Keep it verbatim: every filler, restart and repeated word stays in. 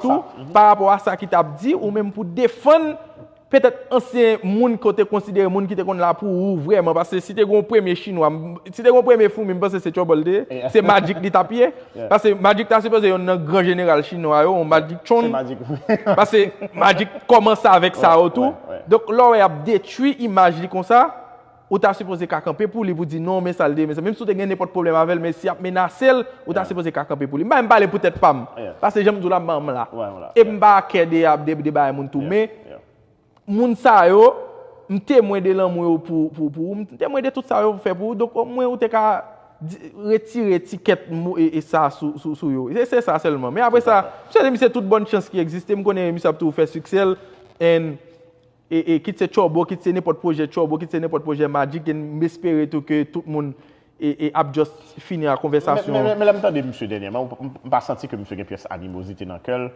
tou, pa rapò a sa ki t ap di, ou menm pou defann petèt ansyen moun ke w te konsidere moun ki te konn la pou ou vrèman. Paske si te gen yon premye chinwa, m- si te gen yon premye foumi, m panse se Trouble te ye, se Magic li t ap ye. Paske Magic ta sipoze yonn nan gran jeneral chinwa yo, yon Magic Chon. Paske Magic kòmanse avèk sa yo tou. Donk, lè w wè y ap detwi imaj li konsa, ou ta sipoze ka kanpe pou li pou di non, men sa l te ye, men sa. Menm si w te gen nenpòt pwoblèm avè l, men si y ap menase l, ou ta sipoze ka kanpe pou li. M pa menm pale pou tèt pa m. Paske jan m di w la, m pa menm la. E m pa kè de, de, de bagay moun tou, men moun sa yo, m temwen de lanmou yo pou, pou, pou ou, m temwen de tout sa yo fè pou ou, donk omwen ou te ka di- retire etikèt mo- e, e sa sou, sou, sou yo. E se sa sèlman. Men apre sa, m swete misye tout bòn chans ki egziste, m konnen misye ap toujou fè siksè l, and e, e kit se Trouble, kit se nenpòt pwojè Trouble, kit se nenpòt pwojè Magic, and m espere tou ke tout moun e, e ap just fini ak konvèsasyon. Men, men, men lè m tande misye dènyèman, m, m, m pa santi ke misye gen pyès animozite nan kè l.